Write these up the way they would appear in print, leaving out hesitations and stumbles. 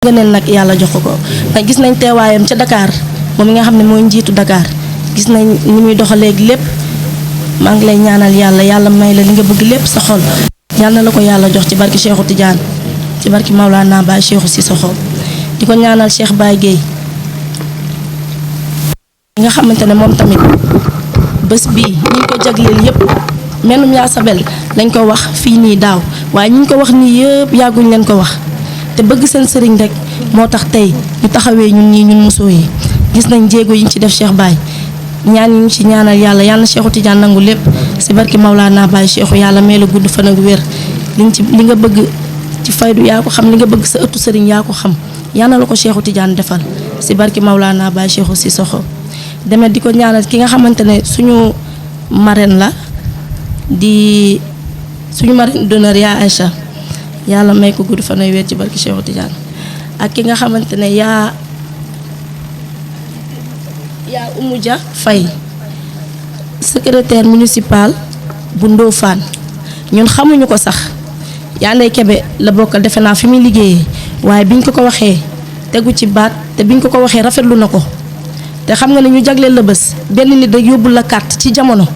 ngëneel nag yàlla jox ko ndax gis nañ teewaayam ca Dakar moom mi nga xam ne mooy njiitu Dakar gis nañ ni muy doxaleeg lépp maa ngi lay ñaanal yàlla may la li nga bëgg lépp sa xol yàlla na la ko yàlla jox ci barki Cheikhou Tidiane ci barki Maulana Baye Cheikhou Cissokho di ko ñaanal Cheikh Baye Guèye nga xamante ne moom tamit bés bii ñu ko jagleel yépp menum yaa sabel lañ ko wax fii nii daaw waaye ñu ko wax nii yëpp yàgguñ leen ko wax te bëgg seen sëriñ rek moo tax tey ñu taxawee ñun ñii ñun mosoo yi gis nañ jéego yi ñu ci def Cheikh Baye ñaan yi ñu ci ñaanal yàlla na Cheikhou Tidiane nangu lépp si barki Maulana Baye Cheikhou yàlla may la gudd fan ak wér li nga bëgg ci faydu yaa ko xam li nga bëgg sa ëttu sëriñ yaa ko xam yàlla la ko Cheikhou Tidiane defal si barki Maulana Baye Cheikhou Cissokho demet di ko ñaanal ki nga xamante ne suñu marraine la di suñu marraine d'honneur yaa Aïcha yàlla may ko gudd fan ak wér ci barki Cheikhou Tidiane ak ki nga xamante ne yaa Oumou Dia Faye secrétaire municipal bu Ndofane ñun xamuñu ko sax yaa Ndey Kebe la bokkal defe naa fi muy liggéeyee waaye biñ ko waxee tegu ci baat te biñ ko waxee rafetlu na ko te xam nga ne ñu jagleel la bés benn nit rek yóbbul la carte ci jamono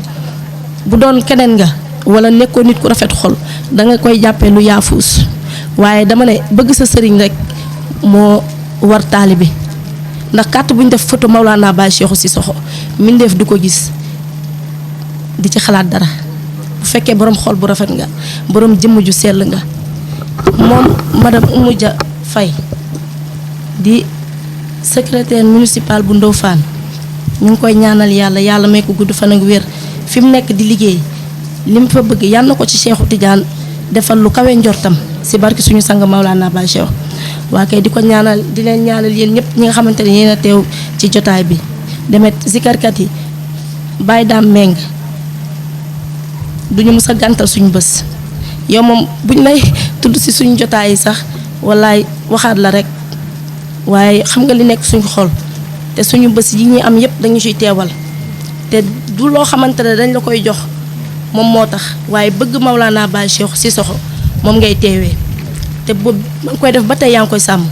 bu doon keneen nga wala nekkoo nit ku rafet xol danga koy jàppee lu yaafuus waaye dama ne bëgg sa sëriñ rek moo war taalibe ndax carte bu ñu def photo Maulana Baye Cheikhou Cissokho mindeef du ko gis di ci xalaat dara bu fekkee borom xol bu rafet nga borom jëmm ju sell nga moom madame Oumou Dia Faye di secrétaire municipal bu Ndofane ñu ngi koy ñaanal yàlla may ko gudd fan ak wér fi mu nekk di liggéey li mu fa bëgg yàlla na ko ci Cheikhou Tidiane defal lu kawe njortam si barki suñu sang Maulana Baye Cheikh waa kay di ko ñaanal di leen ñaanal yéen ñëpp ñi nga xamante ne yéen a teew ci jotaay bi demet zikarkat yi Baye Dame Meng duñu mës a gàntal suñu bés yow moom buñ lay tudd si suñu jotaay yi sax wallaay waxaat la rek waaye xam nga li nekk suñu xol te suñu bés yi ñuy am yëpp dañu ciy teewal te du loo xamante ne dañ la koy jox moom moo tax waaye bëgg Maulana Baye Cheikhou Cissokho moom ngay teewee te boobu ma ngi koy def ba tey yaa ngi koy sàmm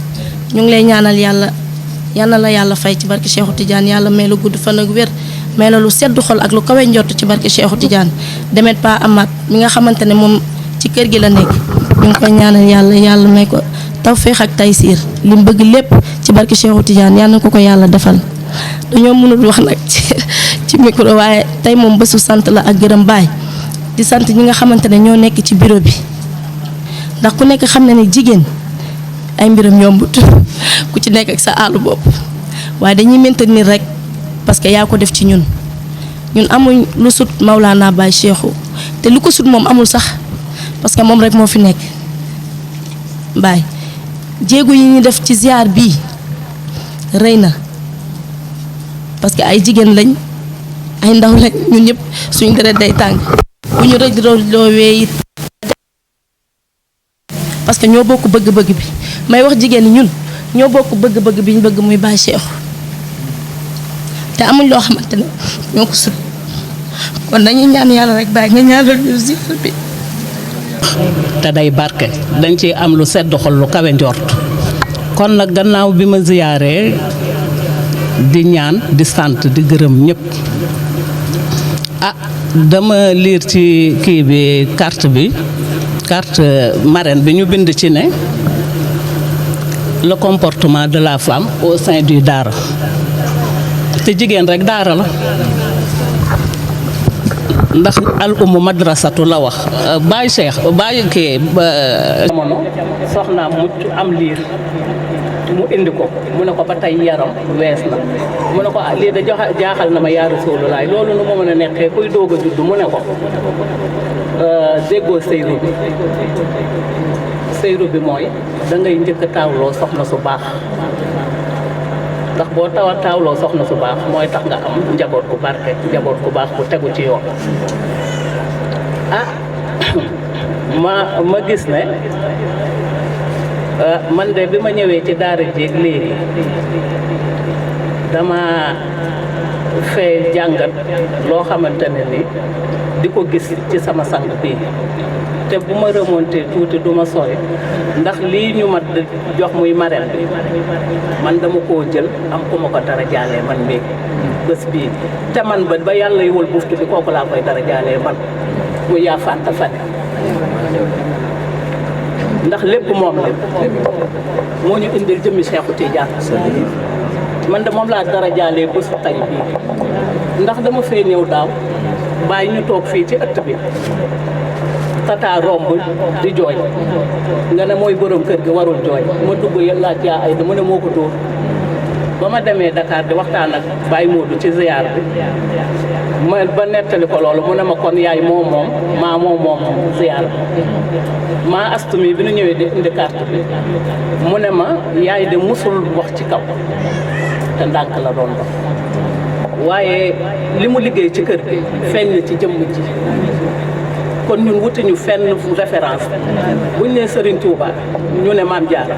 ñu ngi lay ñaanal yàlla la yàlla fay ci barke Cheikhou Tidiane yàlla may la gudd fan ak wér may la lu sedd xol ak lu kawe njott ci barke Cheikhou Tidiane demet pa amaat mi nga xamante ne moom ci kër gi la nekk ñu ngi koy ñaanal yàlla may ko tawféex ak taysiir li mu bëgg lépp ci barke Cheikhou Tidiane yàlla na ko yàlla defal dañoo mënul wax nag ci micro waaye tey moom bésu sant la ak gërëm baay di sant ñi nga xamante ne ñoo nekk ci bureau bi ndax ku nekk xam na ne jigéen ay mbiram yombut ku ci nekk ak sa àllu bopp waaye dañuy maintenir rek parce que yaa ko def ci ñun amuñ lu sut Maulana Baye Cheikhou te lu ko sut moom amul sax parce que moom rek moo fi nekk Baye jéego yi ñu def ci ziar bii rëy na parce que ay jigéen lañ ay ndaw lañ ñun ñëpp suñu deret day tàng bu ñu rëj loowee it parce que ñoo bokk bëgg-bëgg bi may wax jigéen ñun ñoo bokk bëgg-bëgg bi ñu bëgg muy Baye Cheikhou te amuñ loo xamante ne ñoo ko sut kon dañuy ñaan yàlla rek Baye nga ñaanal ñu ziar bi te day barke dañ ci am lu sedd xol lu kawe njort kon nag gannaaw bi ma ziyaaree di ñaan di sant di gërëm ñëpp dama liir ci kii bi carte marraine bi ñu bind ci ne le comportement de la femme au sein du daara te jigéen rek daara la ndax al umu madrasatu la wax Baye Cheikh Baye kii jamono soxnaam mucc am liir mu indi ko mu ne ko ba tey yaram wees na mu ne ko lii da jaaxal na ma yaa Rasulullaay loolu nu ma mën a nekkee kuy doog a judd mu ne ko déggoo sëyru bi mooy da ngay njëkk a taawloo soxna su baax ndax boo taawloo soxna su baax mooy tax nga am njaboot bu barke njaboot bu baax bu tegu ci yoon ma gis ne man de bi ma ñëwee ci daara jéeg léegi dama fee jàngat loo xamante ne ni di ko gis ci sama sang bii te bu ma remonté tuuti du ma sori ndax lii ñu ma jox muy marraine bi man dama koo jël am ku ma ko dara jaalee man mii bés bii te man ba yàlla yiwal buftu bi kooku laa koy dara jaalee man mu yaa fànta fane ndax lépp moom la moo ñu indil jëmmi Seexu Tijaan man de moom laa dara jaalee bésu tay bii ndax dama fee ñëw daaw bàyyi ñu toog fii ci ëtt bi tata romb di jooy nga ne mooy borom kër gi warul jooy ma dugg laaj yaa ay da mu ne moo ko dóor ba ma demee Dakar di waxtaan ak Baye Modou ci ziar bi ma ba nettali ko loolu mu ne ma kon yaay moom moom ziar maa astu mi bi nu ñëwee di indi carte bi mu ne ma yaay de musul wax ci kaw te ndànk la doon dox waaye li mu liggéey ci kër gi feeñ na ci jëmm ji kon ñun wutuñu fenn référence buñ nee Serigne Touba ñu ne Maam Jaara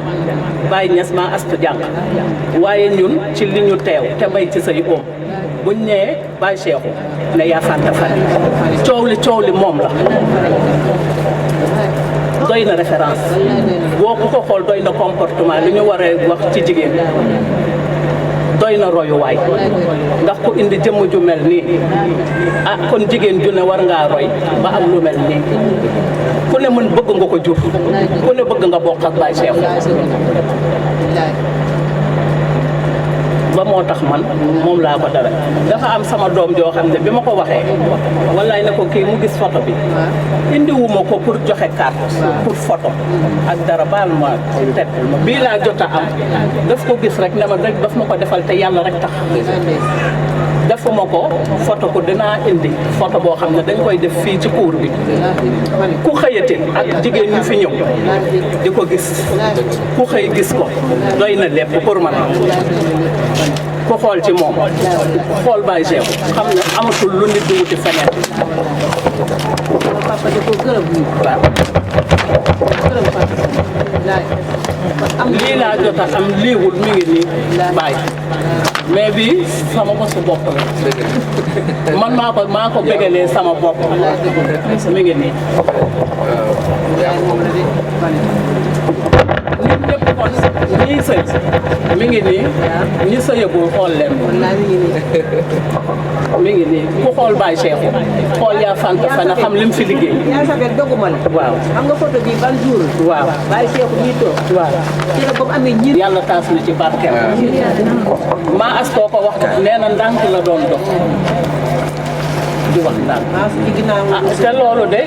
Baye Niass maa astu jànq waaye ñun ci li ñu teew te bay ci say oom buñ nee Baye Cheikhou ne yaa fànta fan coow li moom la doy na référence boo ko xool doy na comportement li ñu war a wax ci jigéen doy na royuwaay ndax ku indi jëmm ju mel nii ah kon jigéen ju ne war ngaa roy ba am lu mel nii ku ne mën bëgg nga ko jur ku ne bëgg nga bokk ak Baye Cheikh ba moo tax man moom laa ko dara dafa am sama doom joo xam ne bi ma ko waxee wallaay ne ko kii mu gis photo bi indiwuma ko pour joxe carte pour photo ak dara baal ma teg ma bii laa jot a am daf ko gis rek ne ma rek daf ma ko defal te yàlla rek tax defuma ko photo ko dinaa indi photo boo xam ne dañ koy def fii ci cour bi ku xëyati ak jigéen ñu fi ñëw di ko gis ku xëy gis ko doy na lépp pour man ku xool ci moom xool Baye Cheikh xam ne amatul lu nit di wuti feneen papa da ko gërëm waaw lii laa jot a am liiwul mi ngi nii Baye mais bii sama bosu bopp la man maa ko bégalee sama bopp mi ngi nii nit ñëpp kon ñii sëy mi ngi nii ñi sëyagul xool leen mi ngi nii ku xool Baye Cheikh xool yaa fanta fa na xam lim fi liggéey yaa sabet doguma la waaw xam nga photo bi ban jour waaw Baye Cheikh ñii toog waaw ci la ba mu amee ñi yàlla taas na ci barkeem maa astoo ko wax nee na ndànk la doon dox di wax ndànk ci ginnaaw ah te loolu de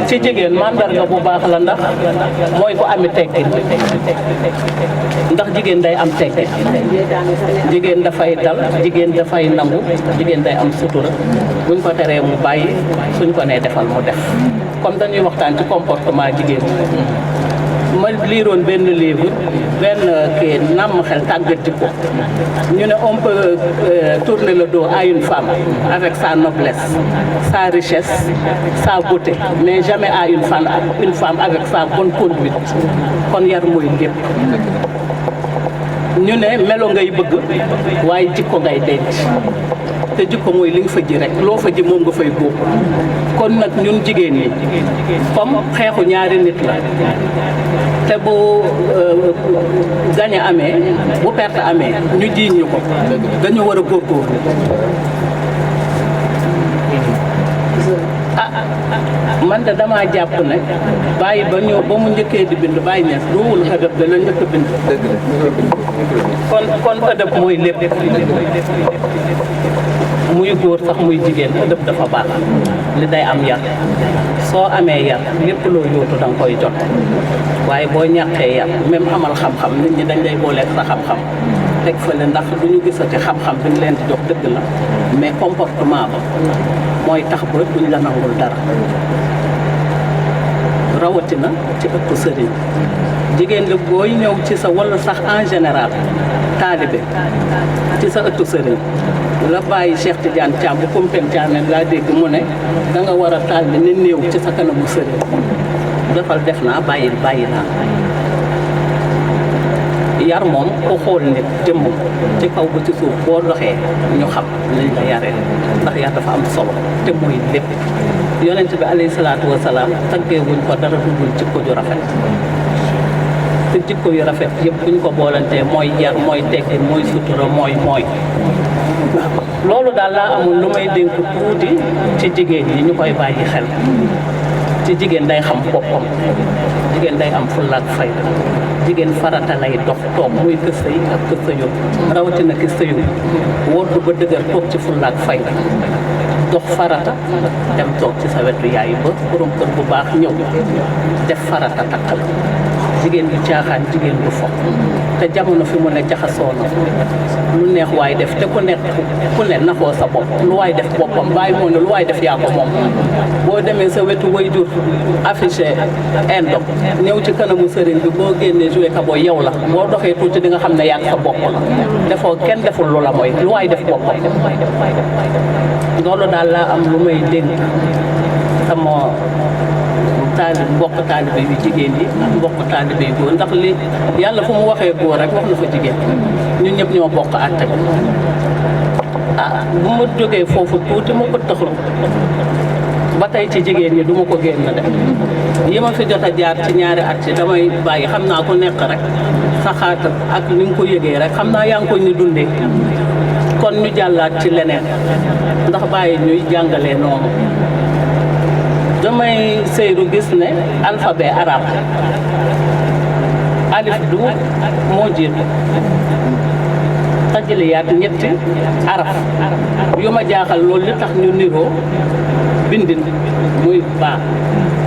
ci jigéen mandarga bu baax la ndax mooy ko ami teggin ndax jigéen day am teggin jigéen dafay dal jigéen dafay nangu jigéen day am sutura buñ ko teree mu bàyyi suñ ko nee defal mu def comme dañuy waxtaan ci comportement jigéen ma liiroon benn livre benn kii nàmm xel tàggat jikko ñu ne on peut tourner le dos à une femme avec sa noblesse sa richesse sa beauté mais jamais à une femme avec sa bonne conduite kon yar mooy lépp ñu ne melo ngay bëgg waaye jikko ngay denc te jikko mooy li nga fa ji rek loo fa ji moom nga fay góob kon nag ñun jigéen ñi comme xeexu ñaari nit la te bu gañe amee bu perte amee ñu jiiñ ñu ko dañu war a góorgóorlu man de damaa jàpp ne bàyyi ba mu njëkkee di bind Baye Niass duwul ëdëb da la njëkk a bind kon ëdëb mooy lépp muy góor sax muy jigéen ëdëb dafa baax li day am yar soo amee yar lépp loo yóotu da nga koy jot waaye boo ñàkkee yar même amal xam-xam nit ñi dañ lay booleeg sa xam-xam teg fële ndax du ñu gisati xam-xam bi ñu leen di jox dëgg la mais comportement ba mooy tax ba duñ la nangul dara rawatina ci ëpp sëriñ jigéen la booy ñëw ci sa wala sax en général taalibe ci sa ëttu sëriñ la bàyyi Cheikh Tidiane Thiam bu Koumpen Thiamène laa dégg mu ne da nga war a taalibe ne néew ci sa kanamu sëriñ defal def naa bàyyi naa yar moom ku xool nit jëmm ci kaw ba ci suuf boo doxee ñu xam liñ la yaree ndax yar dafa am solo te mooy lépp yonent bi alayhi salaatu wa salaam taggee wuñ ko dara dugul jikko ju rafet te jikko yu rafet yëpp buñ ko boolantee mooy yar mooy tekki mooy sutura mooy loolu daal laa amul lu may dénk tuuti ci jigéen ñi ñu koy bàyyi xel ci jigéen day xam boppam jigéen day am fulla ak fayda jigéen farata lay dox toog muy kës sëy ak kës sëyul rawatina ki sëyul woddu ba dëgër toog ci fulla ak fayda dox farata dem toog ci sa wetu yaay ba borom kër bu baax ñëw def farata takkal jigéen du caaxaan jigéen du fo te jamono fi mu ne jaxasoo na lu neex waay def te ku ne naxoo sa bopp lu waay def boppam bàyyi moo ne lu waay def yaa ko moom boo demee sa wetu waajur affiché indo ñëw ci kanamu sëriñ bi boo génnee joué ka booy yow la boo doxee tuuti di nga xam ne yàgg sa bopp la defoo kenn deful lu la mooy lu waay def boppam loolu daal laa am lu may dénk sama mbokk taalibe yu jigéen yi ak mbokk taalibe yu góor ndax li yàlla fu mu waxee góor rek wax na fa jigéen ñun ñëpp ñoo bokk àtte bi bu ma jógee foofu tuuti ma ko taxul ba tey ci jigéen ñi du ma ko génn de yi ma fi jot a jaar ci ñaari at ci damay bàyyi xam naa ku nekk rek sa xaat ak ni nga ko yëgee rek xam naa yaa ngi ko ni dundee kon ñu jàllaat ci leneen ndax bàyyi ñuy jàngalee noonu damay seyru gis ne alphabet arabe alif du moo jiitu tajliyaat ñetti araf yu ma jaaxal loolu li tax ñu niroo bindin muy baa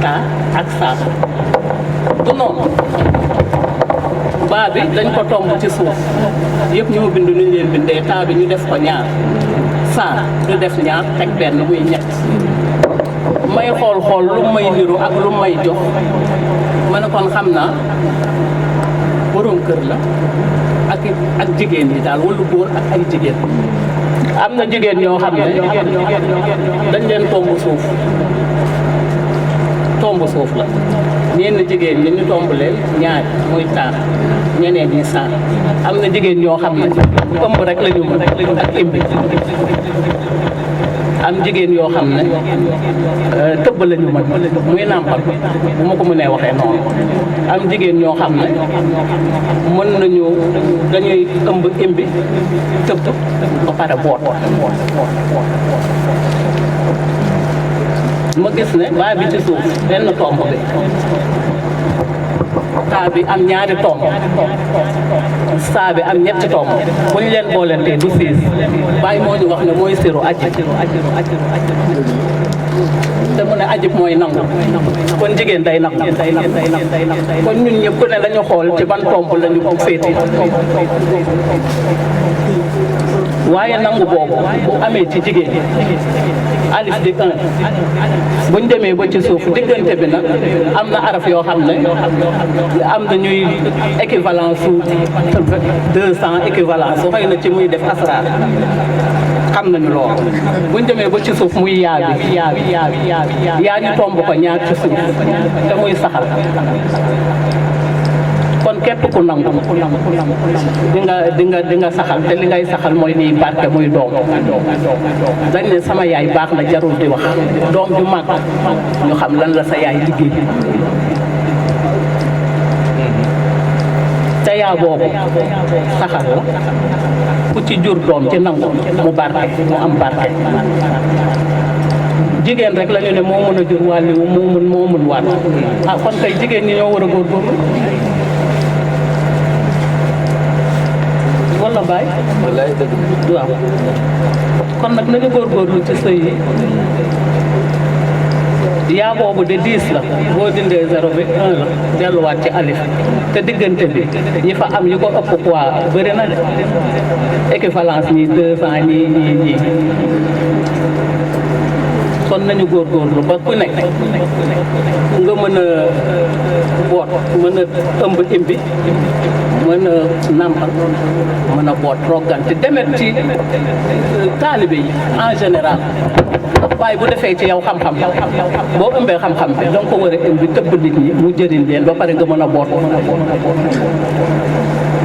taa ak saa du noonu baa bi dañ ko tomb ci suuf yëpp ñoo bind nuñ leen bindee taa bi ñu def ko ñaar saa ñu def ñaar teg benn muy ñett may xool lu may niru ak lu may jox ma ne kon xam naa borom kër la ak jigéen yi daal wala góor ak ay jigéen am na jigéen ñoo xam ne dañ leen tomb suuf la ñenn jigéen ñi ñu tomb leen ñaari muy taar ñeneen ñi saar am na jigéen ñoo xam ne ëmb rek la ñu mën ak imbi am jigéen yoo xam ne tëbb la ñu mën muy nàmpal bu ma ko mënee waxee noonu am jigéen ñoo xam ne mën nañu dañuy ëmb imbi tëbb ba pare boot ma gis ne baa bi ci suuf benn tomb bi taa bi am ñaari tomb saa bi am ñetti tomb bu ñu leen boolentee du siis bàyyi moo ñu wax ne mooy siru aji te mu ne ajib mooy nangu kon jigéen day nangu kon ñun ñëpp ku ne lañu xool ci ban tomb lañu ko féete waaye nangu boobu bu amee ci jigéen alif di 1 buñ demee ba ci suuf diggante bi nag am na araf yoo xam ne am na ñuy équivalence su 200 équivalence su xëy na ci muy def asraar xam nañu loolu buñ demee ba ci suuf muy yaa ñu tomb ko ñaar ci suuf te muy saxal kon képp ku nangu di nga saxal te li ngay saxal mooy liy barke muy doom dañ ne sama yaay baax na jarul di wax doom ju mag ñu xam lan la sa yaay liggéey te yaa boobu saxal la ku ci jur doom ci nangu mu barke mu am barke jigéen rek la ñu ne moo mën a jur wàlliwu moo mën wàll kon kay jigéen ñi ñoo war a góorgóorlu walla baay wallaay dëgg waaw kon nag nañu góorgóorlu ci sëy yi yaa boobu de 10 la boo dindee 0 bi 1 la delluwaat ci alif te diggante bi ñi fa am yu ko ëpp poids bëri na de équivalence ñii 200 ñii kon nañu góorgóorlu ba ku nekk nga mën a boot mën a ëmb imbi mën a nàmpal mën a boot roggante demet ci taalibe yi en général waaye bu defee ci yow xam-xam boo ëmbee xam-xam bi danga ko war a ëmbi tëbb nit ñi mu jëriñ leen ba pare nga mën a boot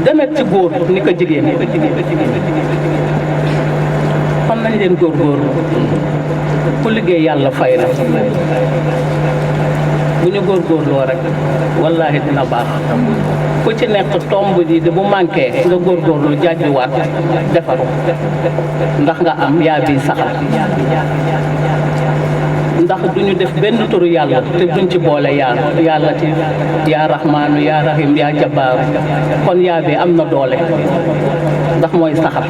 demet ci góor ni ko jigéen kon nañ leen góorgóorlu ku liggéey yàlla fay la bu ñu góorgóorloo rek wallaahi dina baax ku ci nekk tomb ji di bu manqué nga góorgóorlu jàjjuwaat defaru ndax nga am yaa bi saxal ndax duñu def benn turu yàlla te duñ ci boole yaa latif yaa rahmaanu yaa rahim yaa jabaaru kon yaa bi am na doole ndax mooy saxal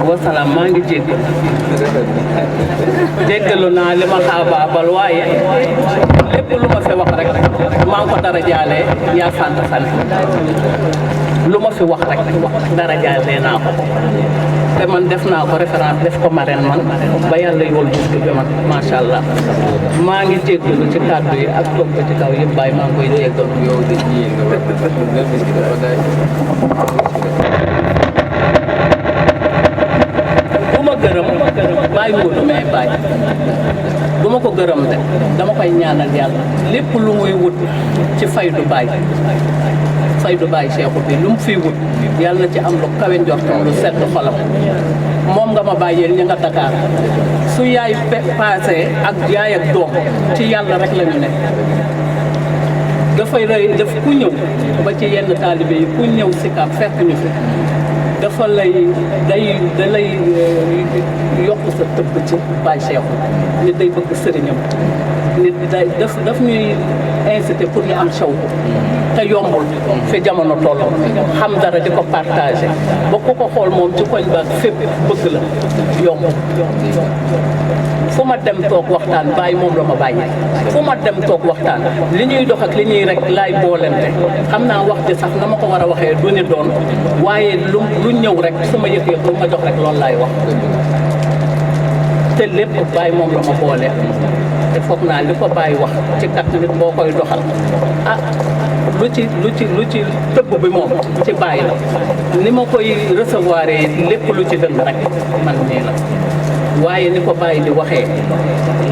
wasalaam maa ngi jéggalu naa li ma xaabaabal waaye lépp lu ma fi wax rek maa ngi ko dara jaalee yaa sant lu ma fi wax rek dara jaalee naa ko te man def naa ko référence def ko marraine man ba yàlla yool bis bi man macha allah maa ngi jéggalu ci kàddu yi ak toog ci kaw yëpp bàyyi maa ngi koy jéggalu yow di gërëm bàyyi wóolu mais bàyyi du ma ko gërëm de dama koy ñaanal yàlla lépp lu muy wut ci faydu bàyyi Seexu bi lu mu fiy wut yàlla na ci am lu kawe njortam lu sedd xolam moom nga ma bàyyeel ñi nga Dakar su yaay passé ak yaay ak doom ci yàlla rek la ñu ne dafay rëy daf ku ñëw ba ci yenn taalibe yi ku ñëw si kaab fekk ñu fi dafa lay da lay yokk sa tëbb ci Baye Cheikhou nit day bëgg sëriñam nit day daf ñuy incité pour ñu am shawku te yombul fi jamono toll xam dara di ko partagé ba ku ko xool moom ci koñ ba fépp bëgg la yombul fu ma dem toog waxtaan bàyyi moom la ma bàyyi fu ma dem toog waxtaan li ñuy dox ak li ñuy rek laay boolente xam naa wax ji sax na ma ko war a waxee du ni doon waaye lu ñëw rek su ma yëg lu ma jox rek loolu laay wax te lépp bàyyi moom la ma boole te foog naa li ko bàyyi wax ci kat nit boo koy doxal ah lu ci tëbb bi moom ci bàyyi la ni ma koy recevoir lépp lu ci dëng rek man nii la waaye ni ko bàyyi di waxee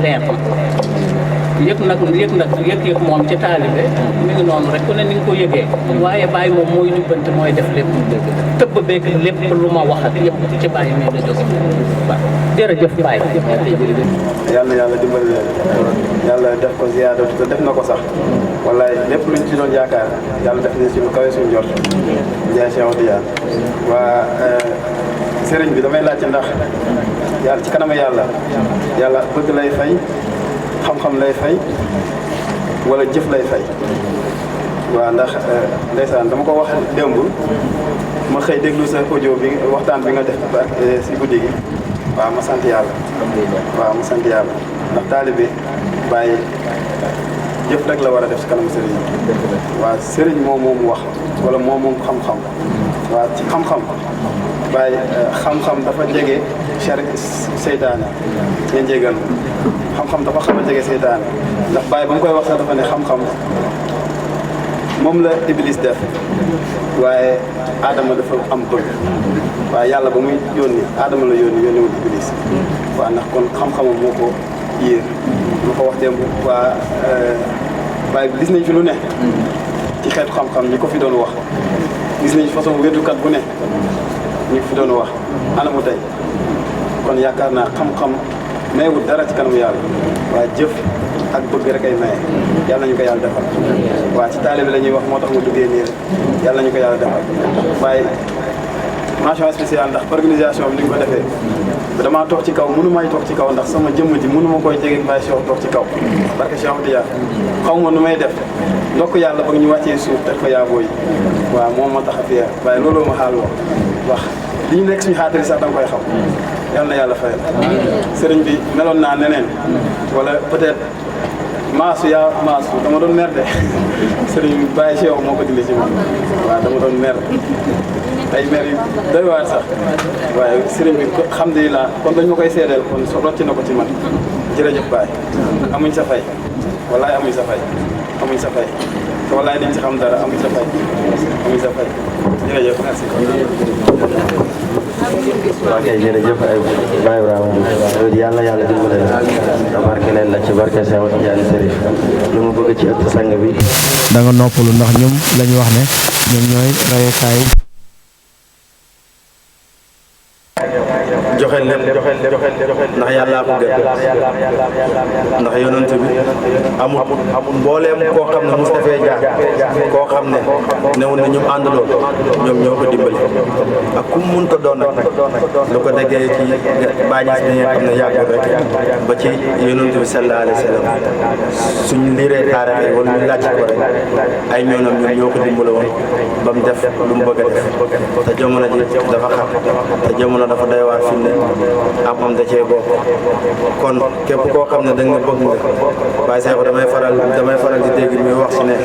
leer na yëg moom ci taalibe mi ngi noonu rek ku ne ni nga ko yëgee waaye bàyyi moom mooy jubbanti mooy def lépp tëbb beeg lépp lu ma wax ak yëpp ci bàyyi mii la jóge waaw jërëjëf bàyyi yàlla yàlla dimbali leen yàlla def ko ziyaadatu te def na ko sax wallaay lépp luñ ci doon yaakaar yàlla def na ci lu kawe suñu jot jaay Cheikh Tidiane waa sëriñ bi damay laajte ndax yàlla ci kanam yàlla bëgg lay fay xam-xam lay fay wala jëf lay fay waaw ndax ndeysaan dama ko wax démb ma xëy déglu sa audio bi waxtaan bi nga def si guddi gi waaw ma sant yàlla waaw ma sant yàlla ndax taalibe bàyyi jëf rek la war a def si kanam sëriñ waaw sëriñ moom wax wala moom xam-xam waaw ci xam-xam bàyyi xam-xam dafa jege seytaane ngeen jégal xam-xam dafa xam a jege seytaane ndax bàyyi ba mu koy wax sax dafa ne xam-xam moom la Iblis def waaye Adama dafa am bëgg waaye yàlla ba muy yónni Adama la yónniwul Iblis waaw ndax kon xam-xamam moo ko yéer ma ko wax démb waa bàyyi gis nañ fi lu ne ci xeetu xam-xam ñi ko fi doon wax gis nañ façon wétukat bu ne ñi ko fi doon wax anamu tey kon yaakaar naa xam-xam mayewul dara ci kanamu yàlla waaye jëf ak bëgg rek ay maye yàlla nañu ko yàlla defal waaw ci taalibe la ñuy wax moo tax mu duggee nii rek yàlla nañu ko yàlla defal waaye mention spéciale ndax organisation bi ni nga ko defee damaa toog ci kaw mënu may toog ci kaw ndax sama jëmm ji mënu ma koy jege Baye Cheikh toog ci kaw barke Cheikh Tidiane xaw ma nu may def ndokk yàlla ba ñu wàccee suuf teg ko yaaboo yi waaw moom ma tax a fier waaye looloo ma xaal wax li ñu nekk suñu xaatari sax da nga koy xam yàlla na yàlla fayal sëriñ bi meloon naa neneen wala peut-être maasu dama doon mer de sëriñ bi Baye Cheikh moo ko dindi ci man waaw dama doon mer ay mer yu doy waar sax waaye sëriñ bi alhamdulilah kon dañ ma koy seedeel kon so rocci na ko ci man jërëjëf Baye amuñ sa fay wallaay amuñ sa fay te wallaay dañ ci xam dara amuñ sa fay jërëjëf merci ok jërëjëf ay Baye Ibrahima yàlla yàlla dimbale la da barke leen la ci barke Seex Tijaan Sërif lu mu bëgg ci ëtt sang bi da nga noppalu ndax ñoom lañu wax ne ñoom ñooy rayekaayu joxe lépp ndax yàllaa ko gën ndax yonent bi amul mbooleem koo xam ne mos na fee jaar koo xam ne newul na ñu àndaloon ñoom ñoo ko dimbali ak ku mu mënta doon nag lu ko déggee ci bàññis bi nga xam ne yàggul rek ba ci yonent bi sallallahu alayhi wa sallam suñ liiree taarix yi wala ñu laaj ko rek ay ñoonam ñun ñoo ko dimbali woon ba mu def lu mu bëgg a def te jamono ji dafa xam te jamono dafa doy waar fi ne am da cee bokk kon képp koo xam ne da nga bëgg nga Baye Seexu damay faral di dégg muy wax si ne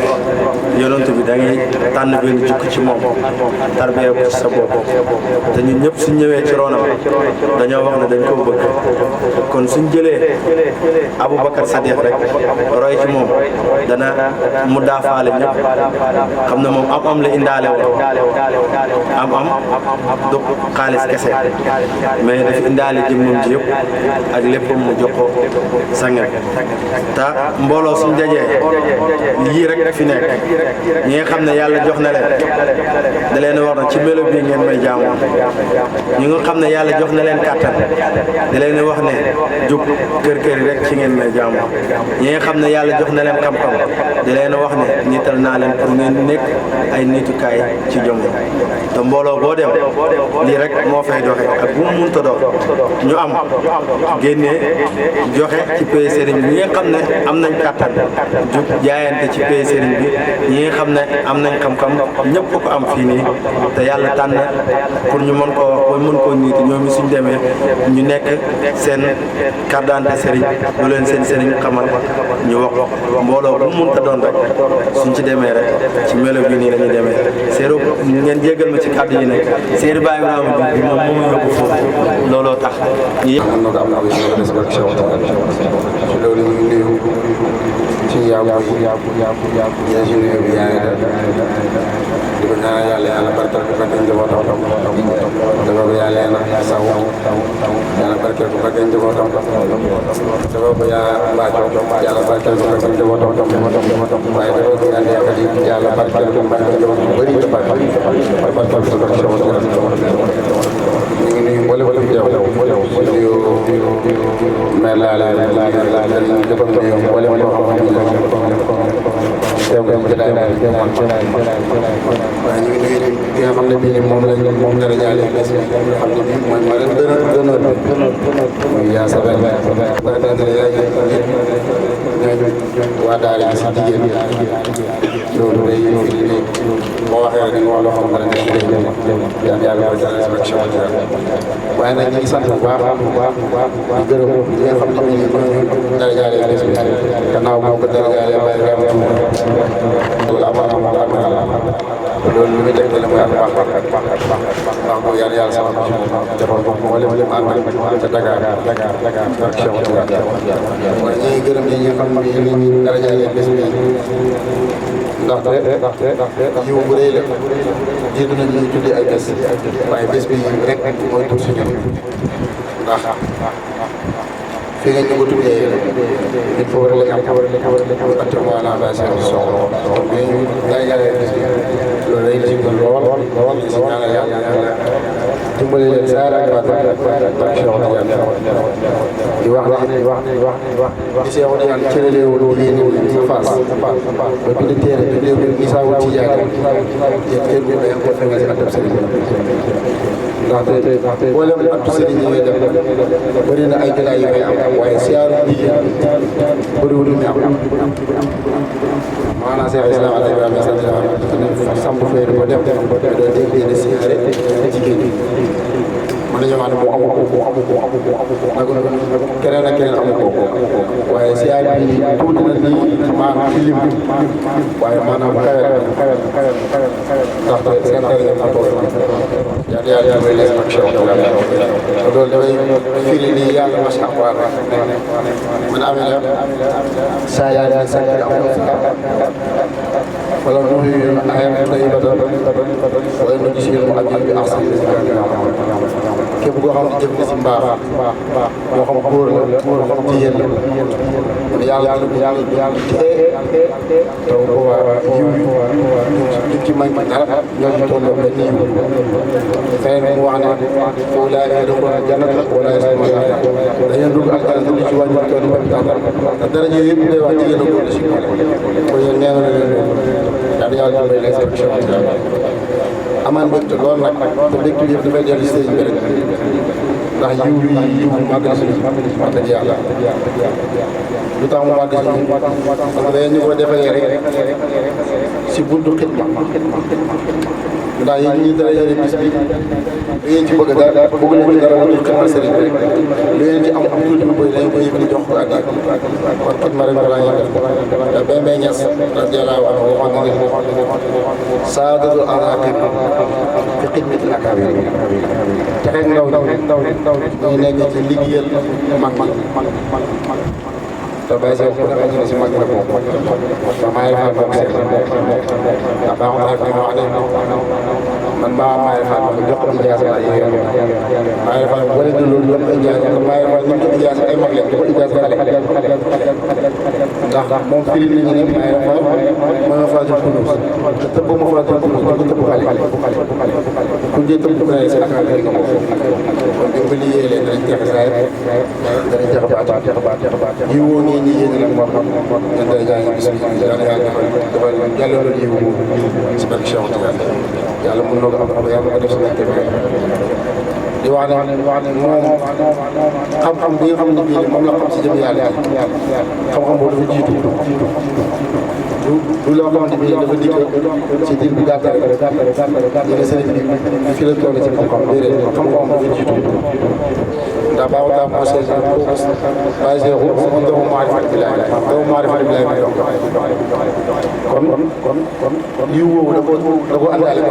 yonent bi da ngay tànn benn jukki ci moom tarbiyee ko ci sa bopp te ñun ñëpp suñ ñëwee ci ronam dañoo wax ne dañ koo bëgg kon suñ jëlee Aboubacar Sadiq rek roy ci moom dana mu daafaale ñëpp xam ne moom am la indaale woon am du xaalis kese mais dafa indaale jëmmam ji yëpp ak léppam mu jox ko sange te mbooloo suñ dajee yii rek fi nekk ñi nga xam ne yàlla jox na leen da leen war na ci melo bii ngeen may jaamoo ñi nga xam ne yàlla jox na leen kàttan da leen wax ne jóg kër kër rek ci ngeen may jaamoo ñi nga xam ne yàlla jox na leen xam-xam da leen wax ne niital naa leen pour ngeen nekk ay niitukaay ci jom te mbooloo boo dem lii rek moo fay doxe ak bu mu mënta doon ñu am génnee joxe ci pay sëriñ bi ñi nga xam ne am nañ kàttan jug jaayante ci pay sëriñ bi ñi nga xam ne am nañ xam-xam ñëpp ko am fii nii te yàlla tànn pour ñu mën koo niiti ñoom suñ demee ñu nekk seen carte d'identité sëriñ lu leen seen sëriñ xamal ñu wax mbooloo bu mu mënta doon rek suñ ci demee rek ci melo bi nii la ñuy demee séeru ngeen jéggal ma ci kàddu yi nekk séeru Baye Ibrahima bi moom moo yóbbu foofu looloo tax am na ko am na ko ci respect ci loolu ñu ngi nuyu ci yàlla ci nuyu bi yaa ngi def di ko ñaanal yàlla barkeel ko barkeel njabootam dafa ko yàlla saw yàlla barkeel ko barkeel njabootam dafa ko yàlla barkeel ko barkeel njabootam waaye dafa ko yàlla barkeel ko barkeel njabootam bëri te barkeel ñu ngi nuyu mboolem fi teew di nuyu maire Lalla dafa nuyu mboolem koo xam ne teew nga ci jotaay waaye ñu ngi nuyu ki nga xam ne bii moom dara jaale bés bi nga xam ne bii mooy ma leen donneur muy yaa sa benn waa daara yi si jigéen loolu day boo waxee rek wax loo xam ne nekk day yàlla ko jàllale si waaye nag ñu ngi sant bu baax di gërëm ñi nga xam ne bii ñooñu dara jaale bés bi gannaaw boo ko dara jaale Baye Ibrahima loolu amoon loolu li muy def la mooy ak baax boobu yàlla sama defal ko moo leen àndal ca Dakar waaye ñu ngi gërëm ñi nga xam ne ñu dara jaale bés bi ndaxte yiw bu rëy la jiitu nañ ñu tuddee ay bés waaye bés bi rek mooy tur si ñun ndax fi nga ñu ko tuddee il faut rek am actuellement la base soxla mais ñu dara jaale bés bi loolu day ci gën lool si ñaanal yàlla dimbali leen saa rek di wax ne di Seexu Tijaan cëraleewul jigéen ñi ci Fass ba bind téere tuddee ko Nisaa'u Tijaan yéen kër bi day ko fexe si atam sëriñ ndaxte mboolem attu sëriñ yi ngay def bëri na ay jëlaay yi fay am waaye siyaaru jigéen bëriwul ñu am maanaam Seex Islam Ibrahima samp fee ko def doo dégg yéen siyaare jigéen ñi mën nañu wax ne mu amu ko keneen ak keneen amu ko waaye siyaare bi tuuti na ni maanaam ci lim waaye maanaam ndaxte seen xel nga toog yàlla may leen ak Cheikh loolu dafay firi ni yàlla macha allah man amee na saa yaa ngi sant wala nuyu ayam tayyibatan wa nuji si yéen mu àjjana bi ak képp koo xam ne jëf na si mbaax moo xam góor la moo xam jigéen la kon yàlla dina taw ko waa yiw yi ci manqué dara ñooñu tolloo benn yiw feneen mu wax ne ulaa'ika yadxuluuna jannata wa laa yuzlamuuna dañu dugg aljanna te du ci wàññi tool yi ba te dara ñëw yëpp day wax jigéen ak góor la si kon ñoom nee na leen yàlla may leen seen amaan mbégte lool nag te mbégte bi yëpp dafay dellu si sëriñ bi rek ndax yiw bi yiw bi màgg na si ñun wax dëgg yàlla lu tax mu màgg si ñun parce que ñu ko defalee rek si buntu xidma ndax yéen ñi dara yore bis bi da ngeen ci bëgg dara bëgg leen ci dara lu dul xidma sëriñ bi lu ngeen ci am tuuti lu bëri dañ ko yëkkati jox ko addi kon xidma rek balaa ñuy def te benn benn ñes radiyallaahu anhu waxoon na ne saadatul anaaqib fi xidmatil akaabir texeeg ndaw ñu nekk ci liggéeyal mag te bàyyi sa bopp dafa si mag la bokk te maa ngi fàttali bokk seen ndax baaxul rek ñu wax ne man maa ngi fàttali jox ko ijaasa la yéen maa ngi fàttali wala du loolu jox ko ijaasa te maa ngi fàttali ñu jox ijaasa ay mag leen jox ko ijaasa xale ndax moom firi nañu ne maa ngi fàttali maa ngi fàttali kunus te tëbb ma fàttali kunus du ko tëbb xale ku njëkk tëbb ko si ak ak nga moom kon bi nga ko liggéeyee leen danañ jeex saa danañ jeex baat yi woo nii ñi yéen nag moo xam ñun day jaay bis bi yàlla dafa yàlla loolu yiw moom si barke Cheikh Tidiane yàlla mën na ko am yàlla ko def si nekk di wax ne moom xam-xam bi nga xam ne bii moom la xam si jëm yàlla xam-xam boobu dafa jiitu du loo xamante ni dafa dikk ci diir bu gàtt rek ñu ne sëriñ bi fii la toll ci xam-xam déedéet xam-xam dafa jiitu ndax baaxul daa moo seet bàyyi seexu moom doomu maarifat bi laay may doon kon yiw woowu da ko àndaale bu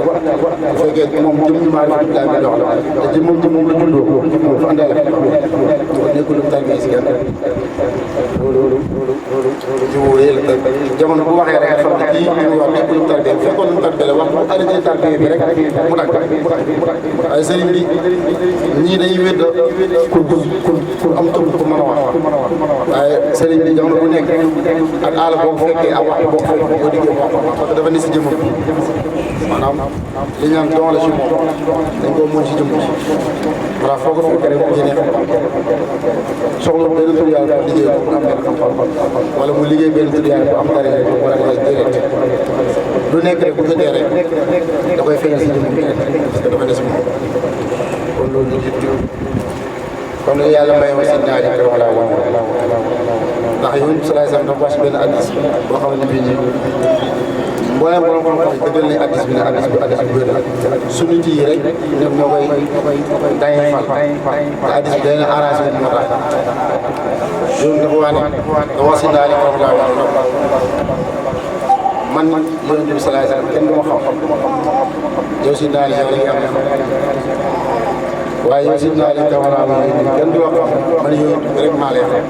fekkee moom jëm maarifat bi laay may dox la te moom la juddoo moom fa àndaale kon nekkul lu tàngee si kenn loolu jiwu réel jamono bu waxee rek xam ne kii li mu wax nekkul lu tàngee bu fekkoon lu tàngee la wax bu arrêté tàngee bi rek mu dagg waaye sëriñ bi ñii dañuy wédd pour am tur pour mën a wax waaye sëriñ bi jamono bu nekk ak àll boo fekkee ak wax boo fekkee boo diggee wax parce que dafa ne si jëmm maanaam li ñu naan don la si moom dañ koo mën si jëmm voilà foo ko fekkee rek mu génnee xam-xam soxla benn tur yàlla bu liggéey bu am benn xam-xam wala mu liggéey benn tur yàlla bu am dara rek wala dafay déedéet lu nekk rek bu jotee rek da koy feeñal si jëmm parce que dafa ne si moom kon loolu ñu jiitu comme ni yàlla may wax si naaj bi wala ndax yow salaay sam dafa wax si benn addis boo xam ne bii nii mboolem borom xam-xam dëggal nañ addis bi ne addis bi wér la suñu nit yi rek ñoom ñoo koy dañuy fal te addis bi day na arrangé moo tax yow dafa wax ne da wax si naaj bi wala man yonent bi salaay sam kenn du ma xam yow si naaj yow la ñu am waaye yow si naa leen taxawaraa ma kenn du wax man yow rek maa lay xam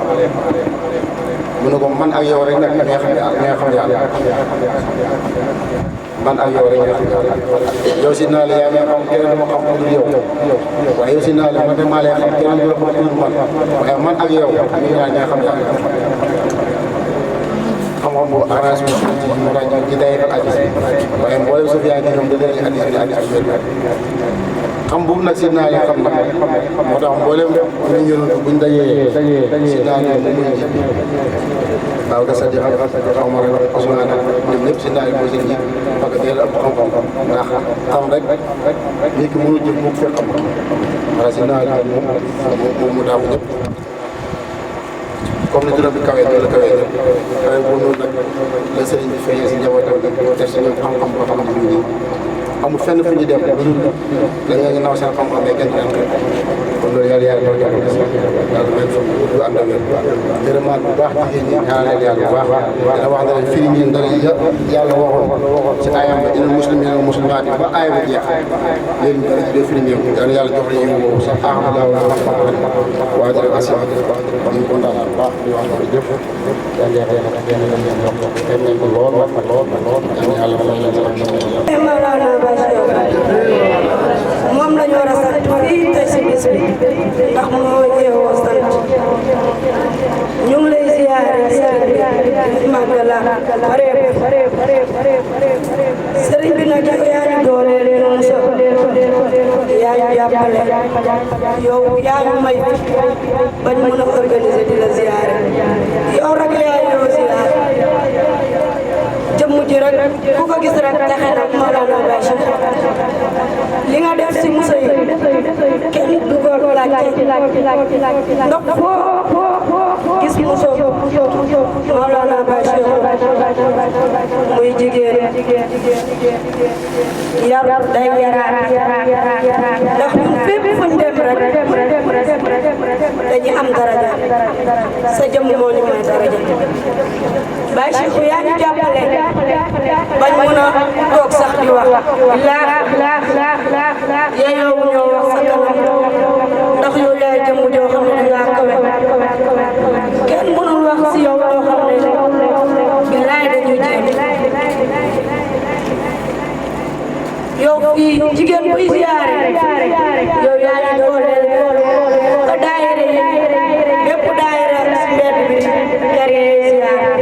mu ne ko man ak yow rek nag nga xam yàlla man ak yow rek nga xam yàlla yow si naa leen yaa ngi xam kenn du ma xam ku dul yow waaye yow si naa leen man rek maa lay xam kenn du la xam ku dul man waaye man ak yow ñu ñaar nga xam yàlla xam-xam boobu arrangé moo tax ñu ci day ak addis waaye mboolem suuf yaa ngi ñoom da leen addis bi xam boobu nag si naa leen xam nag moo tax mboolem ñu yëngu buñ dajee si naa leen moom mooy ji waaw nga sa jëf xaw ma rek Ousmane ñoom ñëpp si naa leen mooy seen ji parce que teel a ëpp xam-xam ndax xam rek nit ki mënul jëf moom fekk xam wala si naa leen moom mu daaw ñëpp comme ni dina bi kawee dina la kawee ñëpp waaye boo noonu nag la sëriñ bi feeñee si njabootam def si ñoom xam-xam boo xam ne mu ngi amul fenn fu ñu dem lu dul dañoo ngi naw seen xam-xam mais kenn du leen kon loolu yàlla yàlla doon jàpp yàlla may fa du ànd ak gërëmaat bu baax jigéen ñi ñaanal yàlla bu baax dina wax ne firi ngeen dara yàlla waxoon si ayam ba dina muslimin wa muslimaat ba aaya ba jeex léegi ñu def firi ngeen yàlla jox la yiw boobu sax alhamdulilah waa jërë asi kon ñu kontaan bu baax di wax loolu jëf yàlla yàlla lool yàlla ndax moo yeewoo sant ñu ngi lay ziyaare sëriñ bi màggala sëriñ bi nag yaa ñu dooleel noonu sa yaa ñu jàppale yow yaa ñu may bañ mën a organiser di la ziyaare yow rek yaa ñoo ziyaare jëmm ji rek ku ko gis rek taxe nag Mawlana Baye Cheikh li nga def si musa yi kenn du ko laajte ndax foo gis muso Mawlana Baye Cheikh muy jigéen yar day yaraat ndax ñun fépp fuñ dem rek dañuy am daraja sa jëmm moo ñu may daraja Baye Cheikh yaa ñu jàppale bañ mën a toog sax di wax yeeyoo ñoo wax sa kanam ndax yow yaay jëmm joo xam ne dangaa kawe kenn mënul wax si yow loo xam ne bilaay dañuy jéem yow fii jigéen buy ziyaare yow yaa ñu dooleel ka daayira yi bépp daayira si mbedd bi kër yi ziyaare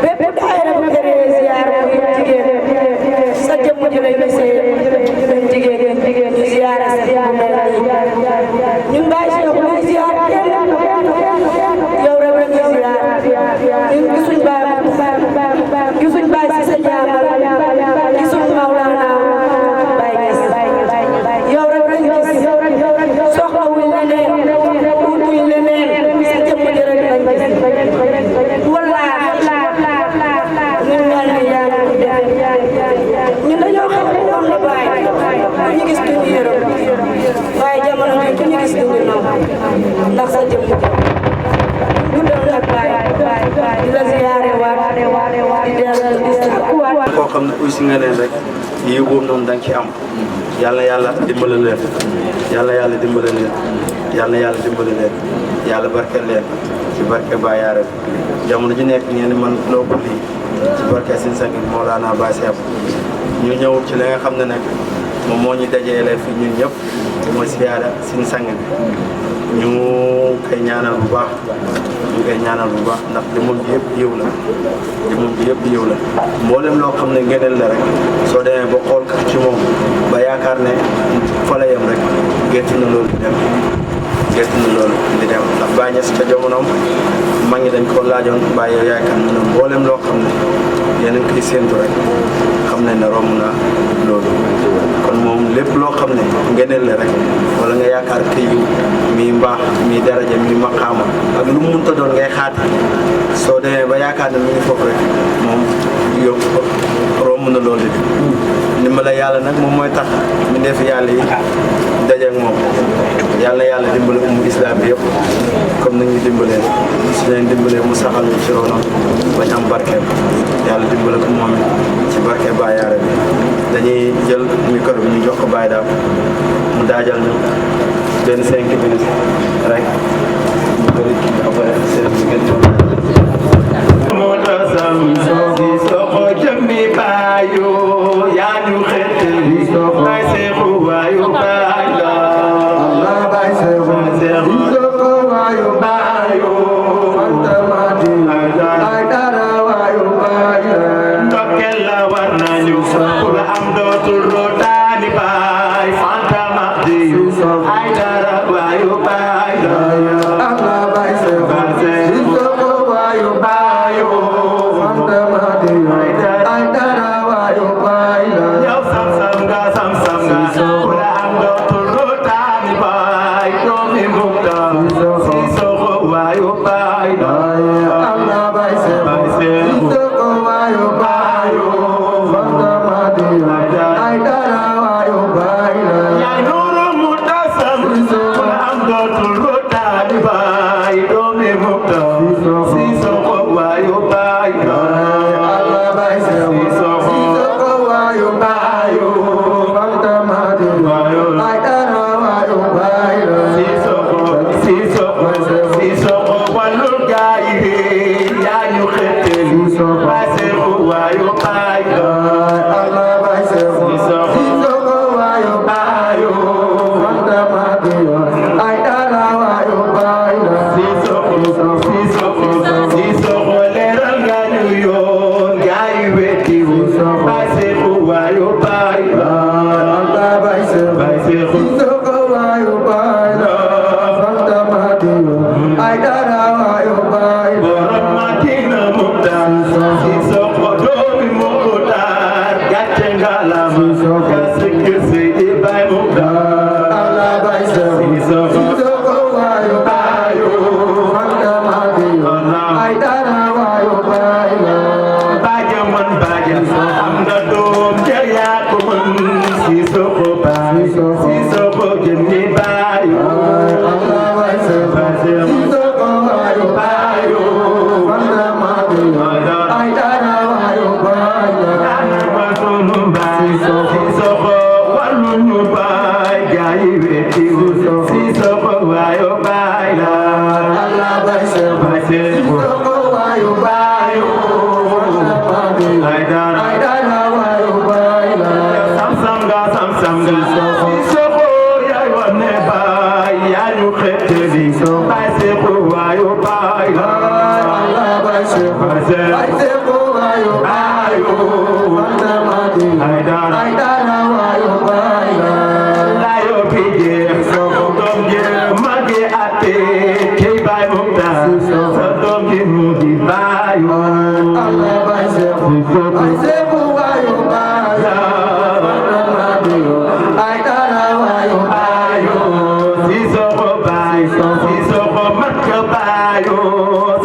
bépp daayira bu kër yi ziyaare muy jigéen sa jëmm ji lay gisee ñun jigéen ñu ziyaare sa jëmm ñun Baye Cheikh ñu ziyaare kenn yow rek la ñuy ziyaare ñun gisuñ Baye si sa jaamal gisuñ Mawlana Baye Niass yow rek lañ gis soxlawuñ leneen uutuñ leneen sa jëmm ji rek lañ gis wallaahi ñun ñaan ni yaa ñu def ñun dañoo xam ne noonu la Baye ku ñu gis duñu yërëm waaye jamono bi ku ñu gis duñu naw ndax sa jëmm ji guddal nag Baye di la ziyaare waat di dellu di sàkkuwaat koo xam ne aussi nga leen rek yi boobu noonu da nga ci am yàlla yàlla dimbale leen yàlla dimbale leen yàlla dimbale leen yàlla barkeel leen ci barke Baye Yaara bi jamono ji nekk ngeen ni man loo ko lii ci barke seen sang bi Mawlana Baye Cheikh ñu ñëw ci li nga xam ne nag moom moo ñu dajeele fi ñun ñëpp mooy siyaara seen sang bi ñu koy ñaanal bu baax ndax jëmmam bi yëpp yiw la mboolem loo xam ne ngëneel la rek soo demee ba xool ko ci moom ba yaakaar ne fa la yem rek gerte na loolu di dem ndax Baye Niass ca jamonoom mag ñi dañ ko laajoon Baye yow yaakaar na mboolem loo xam ne yéen a ngi koy séentu rek xam nañ ne romb na loolu kon moom lépp loo xam ne ngëneel la rek wala nga yaakaar te yiw mi mbaax mi daraja mi maqaama ak lu mu mënta doon ngay xaati soo demee ba yaakaar ne mi ngi foofu rek moom yow romb na loolu di ndimbala yàlla nag moom mooy tax mi def yàlla yi daje ak moom yàlla dimbale ummu islam bi yëpp comme ni ñu dimbalee su leen dimbalee mu saxal ñu ci ronam bañ am barkeem yàlla dimbale ko moom ci barke Baye Yaara bi dañuy jël micro bi ñu jox ko Baye Daam mu daajal ñu benn 5 minutes rek ñu bëri après seen bi ngeen moo tasam si soxo jëmmi baayu yaa ñu xettali Baye Seexu waayu baay la Baye Seexu waayu baayu fantamati ay dara waayu baay la ndokkel la war nañu pour am dootul rootaani baay fantamati ay dara waayu baay la Baye Seexu waayu baayu fantamati ay dara waayu baay la sikir Seydi Baye Moukhtar Allah Baye Sissoko wayo bayo fantamadi ay dara wayo bayo baje man baje am na doom jar yaa ko mën Sissoko Baye Sissoko jëndi bayo Allah Baye Sissoko wayo bayo fantamadi ay dara wayo bayo ma sunu baay Sissoko wallu ñu baay gaay weti Sissoko wayo baay la Allah Baye Sissoko wayo baay ay dara wayo baay la sam ga Sissoko yaay wane baay yaa ñu xettali Baye Sissoko wayo baay la Allah Baye Sissoko wayo baay ay dara wayo baay la layo pije doom je magi ate kay Baye Moukhtar sa doom je mu di bayo Allah Baye Sissoko wayo baay la ay dara wayo bayo Sissoko Baye Sissoko man ka bayo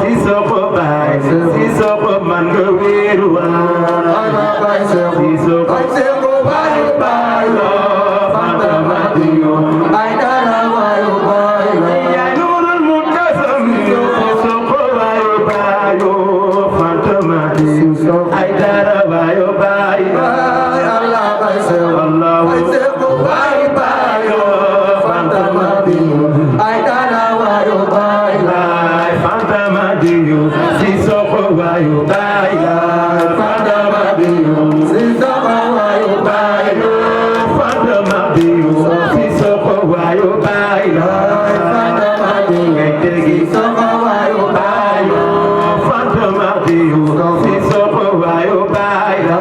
Sissoko Baye Sissoko man nga wéeru Allah Baye Sissoko wayo bayo fantamadiyo ay dara wayo bayo ya nurul muntasam Sissoko wayo bayo fantamadiyo ay dara wayo bayo Allah Baye Sissoko wayo bayo fantamadiyo ay dara wayo bayo fantamadiyo Sissoko wayo bayo fantamadiyo Sissoko wayo bayo fantamadiyo Sissoko wayo bayo fantamadiyo Sissoko wayo bayo fantamadiyo Sissoko wayo bayo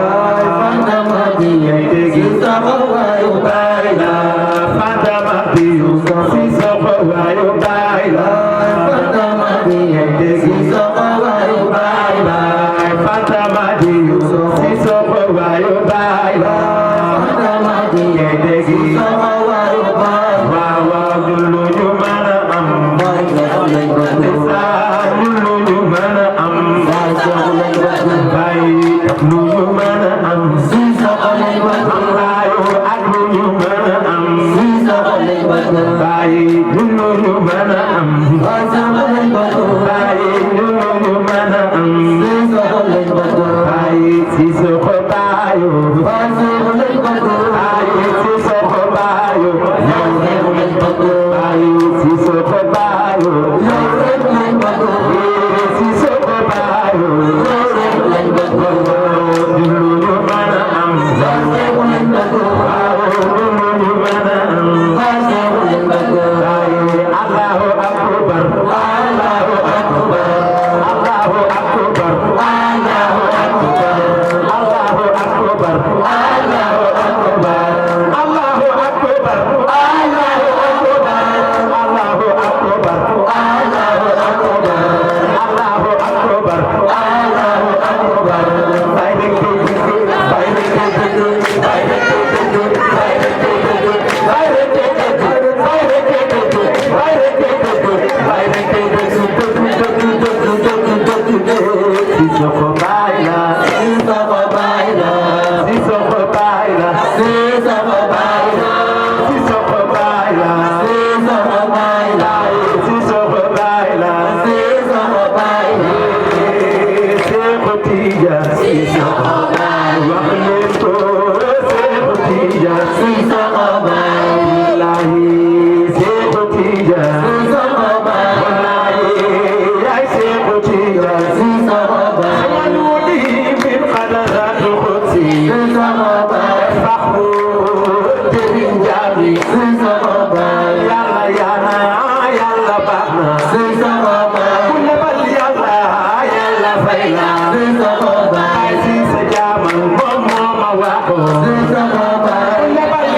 fantamadiyo Sissoko wayo bayo fantamadiyo Sissoko wayo bayo fantamadiyo Sissoko wayo bayo fantamadiyo Sissoko wayo bayo fantamadiyo Sissoko wayo bayo waaw lu ñu mën a am lu ñu mën a am bay lu ñu mën a am am laayo ak lu ñu mën a am bay lu ñu mën a am bay lu ñu mën a am bay Sissoko bayo bay Sissoko bayo bay Sissoko bayo Sissoko bayo lu ñu mën a am lu ñu mën a am Allahu akbar Allahu akbar Allahu akbar Allahu akbar Allahu akbar Allahu akbar Allahu akbar Allahu akbar Allahu akbar Allahu akbar Allahu akbar Allahu akbar bay nek bay nek bay nek Sissoko baila Sissoko baila Sissoko baila Sissoko baila Sissoko baila Sissoko baila Sissoko baila Sissoko baila Seexu Tijaan Sissoko baila wax leen ko Seexu Tijaan Sissoko baila Seexu Tijaan Sissoko baila wallahi yaay Seexu Tijaan Sissoko baila wudi min qadarat qudsi Sissoko baila faxru jëriñ jaabi Sissoko baila yàlla yàlla baax na Sissoko baila ku lebal yàlla yàlla fay la Sissoko baila si sa jaamal moom moo ma waxoon Sissoko baila ku lebal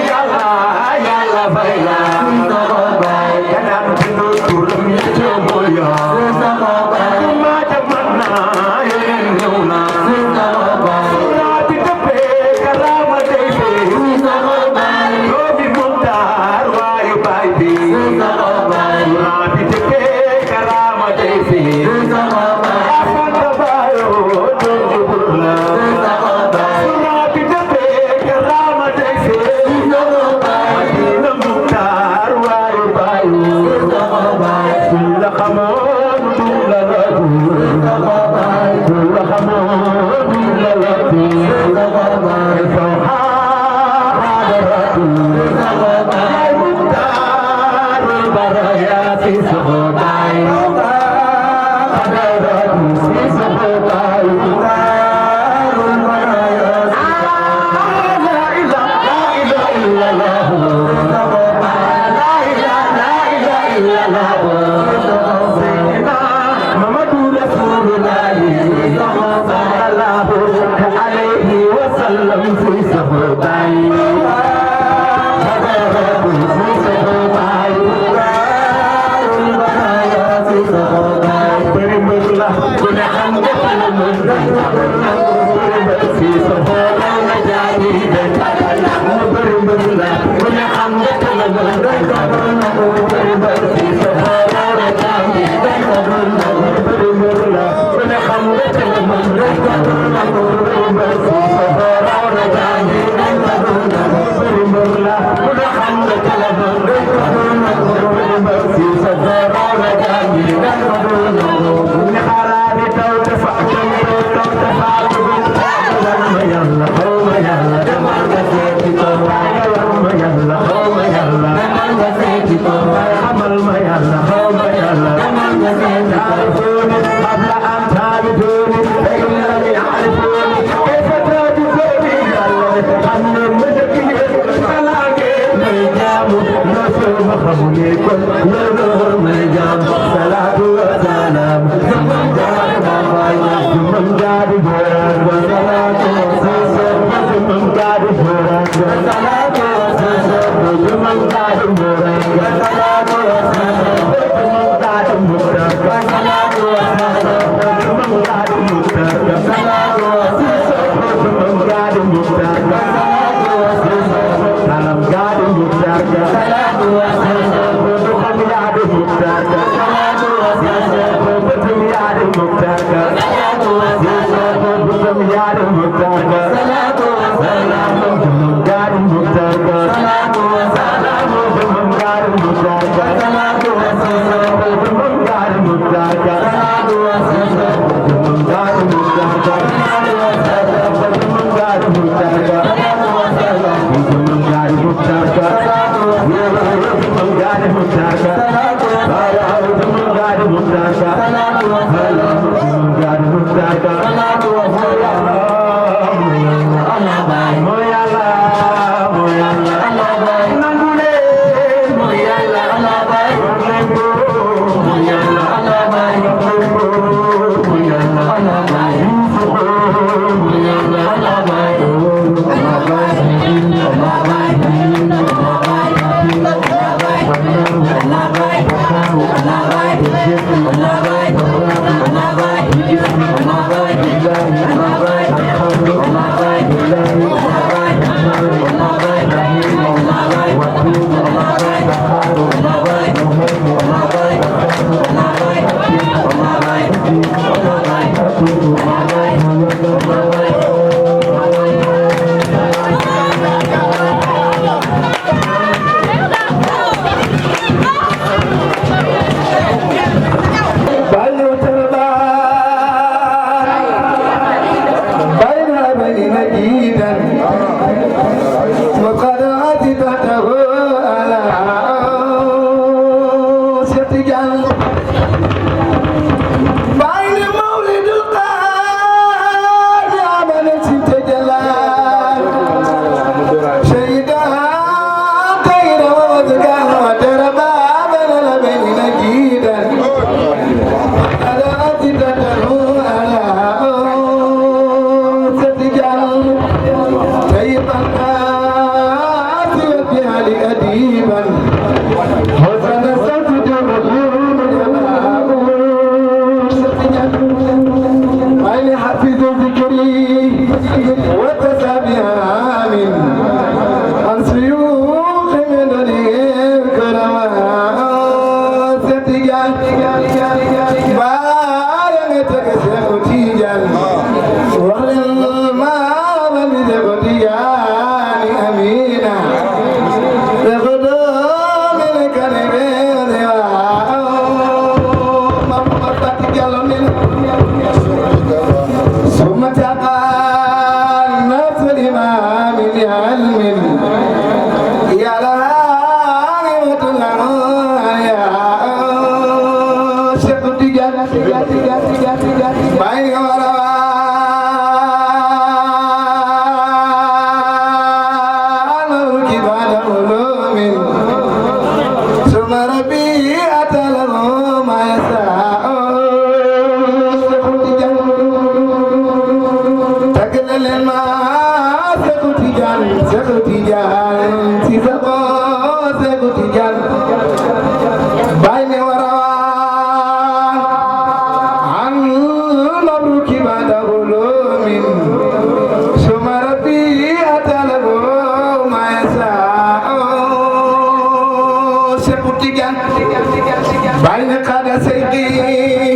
Baina kada segi